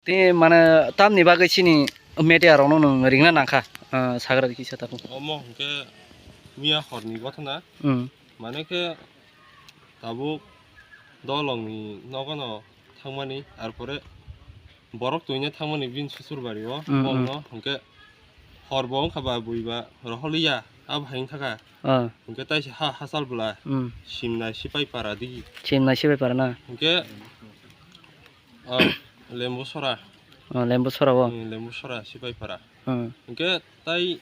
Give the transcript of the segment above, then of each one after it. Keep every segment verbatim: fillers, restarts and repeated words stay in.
Tei mane tamni bagwi chini media rokno nwng ringna nangkha, ah, sagra kisa takhuk. Omo hwnkhe miya horni gothona. Hmm. Mane khe tabuk dolongni nogono thangmani, arpore borok twina thangmani bini susurbari o, hmm, bongno hwnkhe horbo wngkha ba buiba roholiya abo hai wngkha kha. Ah. Hwnkhe taisa ha hachal bwla, hmm, simnai sipai para digi. Simnai sipai para na? Hwnkhe Oh, Lembu Sora. Oh, Lembu Sora o. Hmm, Lembu Sora, Sipaipara. Hmm. Hwnkhe tai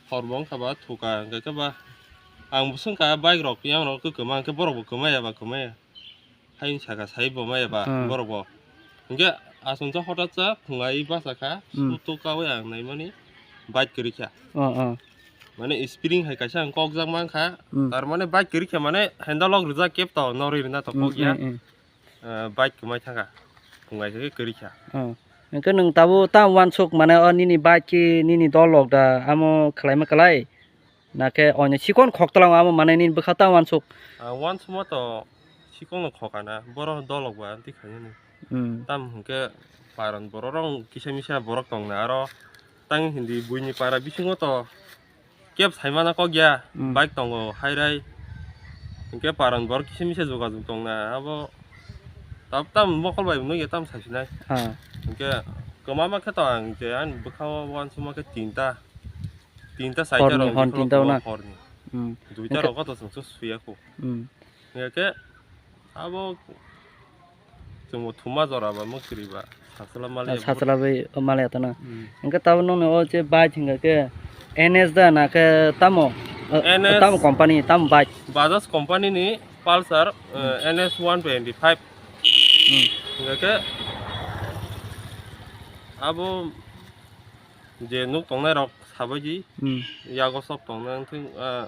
horbo wngkha ba thuka, hwnkhe khe ba ang bo swngkha bike rok yang rok kwma, hwnkhe borok bo kwmaya ba kwmaya. Haini saka sai bo maya ba, hmm, borok bo. Hwnkhe aswk hotat sa phungai bachakha, hmm, sutuk kawi ang naimani bike kwrwikha. Oh, oh. Mane spring hai kaisa ang kokjak mankha, hmm, tar mane bike kwrwikha mane handle rok rijak kep to norwi rwna to, hmm, kok ya. Hmm, hmm. Ah, bike kwmai thangkha, phungai khe kwrwikha. Oh. Hwnkhe nwng tabuk ta uansuk mane o nini bike ki nini dol rok da amo khlaima kwlai? Nakhe oino chikon khok tlang amo mane nini bwkha ta uansuk? Ah, uansukma to chikon no khokana, borok dol rok ba twi khainani. Hmm. Tam hwnkhe paran borok rok kisa misa borok tongna aro tang hindi buini para bisingo to kep saimano kok ya, hmm, bike tongo, hairai. Hwnkhe paran borok kisa misa jogajog tongna, abo tab tam mokol bai nukya tam saisinai. Ha. Hwnkhe kwmama khe to ang je ani bwkhao uansukma khe tinta, tinta saita horni, rok hon bwkhao tinta o na? Horni. Hmm. Duita hwnkhe rok to chwngsa suya kho. Hmm. Hwnkhe abo chwngbo thuma jora ba mwkhwtwi ba sachwla maliya. Ah, sachwla bai maliya tana. Hmm. Hwnkhe tabuk nokni o je bike hwnkha khe N S da na khe tamo? Ah, N S. Tamo company, tamo bike? Bajaj company ni Pulsar, hmm, eh, N S one twenty five. Hmm. Hwnkha khe abo je nuk tongnai rok sabaidi, hmm, yago sok tongna wngthung, ah,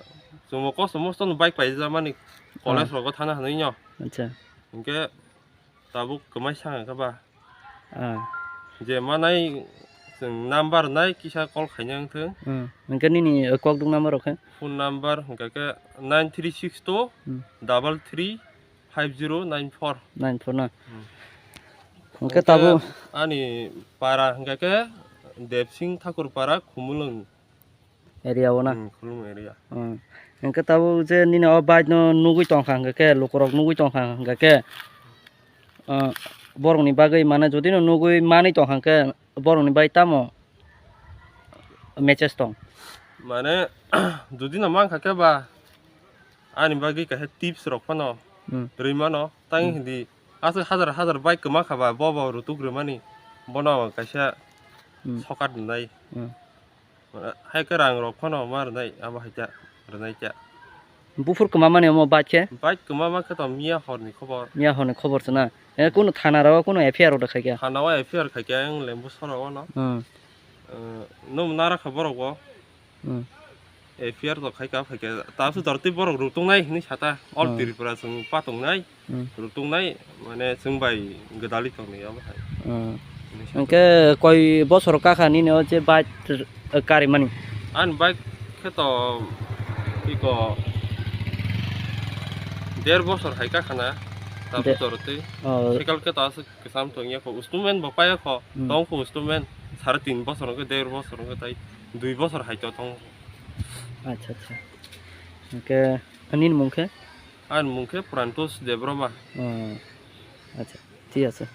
chwngbo kosto mosto no bike paijak mani, college, ah, rogo thana hinwi no. Acha. Hwnkhe tabuk kwmai sanga khe ba. Ah. Je manai chwng number nai kisa call khaina wngthung. Hmm. Hwnkhe nini, eh, kokduk number rok khe? Phone number hwnkha khe nine three six two, hmm, double three five zero nine four. Nine four na? Hmm. Hwnkhe tabuk ani para hwnkha khe Debsing Thakur para Khumulwng area o na? Hmm, Khumulwng area. Hmm. Hwnkhe tabuk je nini o bike no nugwi tongkha hwnkha khe, lukurok nugwi tongkha hwnkha khe, ah, borokni bagwi mane jodi no nugwi manwi tongkha hwnkhe borokni bai tamo message tong? Mane, jodi no mankha khe ba, ani bagwi kaisa tips rok phano, hmm, rwi mano. Tang, hmm, hindi aswk hajar hajar bike kwma kha ba, bo bo rutuk rwmani, bono kaisa, hmm, sokat rwnai. Hmm. Mane, hai khe rang rok phano ma rwnai, abo hai ta rwnai ta. Buphur kwma mani omo bike khe? Bike kwma ma khe to miya horni khobor. Miya horni khobor se na? E, hmm, kuno thana rok kuno F I R order khai khe? Thana o F I R khai khe, ang Lembu Sora o no. Hmm. Eh, nwng nara kha borok bo. Hmm. F I R to khai ka, khai khe ta su dor twi borok ruk tongnai hinwi sata. All, hmm, Tripura chwng pa tongnai. Hmm. Ruk tongnai, mane chwng bai gwdalwi tongnai abo hai. Hmm. Hinwi sata. Hwnkhe koi bosor kakha nini o je bike, eh, karimani? Ani bike khe to iko der bosor hai kakhana. Ta de-, bosor twi. Oh. Cycle khe to aswk kwcham tongya kho, instrument bo paiya kho, hmm, tong kho instrument, sare tin bosor wngkhe, der bosor wngkhe, tai dui bosor hai to tong kho. Acha, acha. Hwnkhe nini mung khe? Ani mung khe Prantosh Debbarma. Oh, acha, thik ache.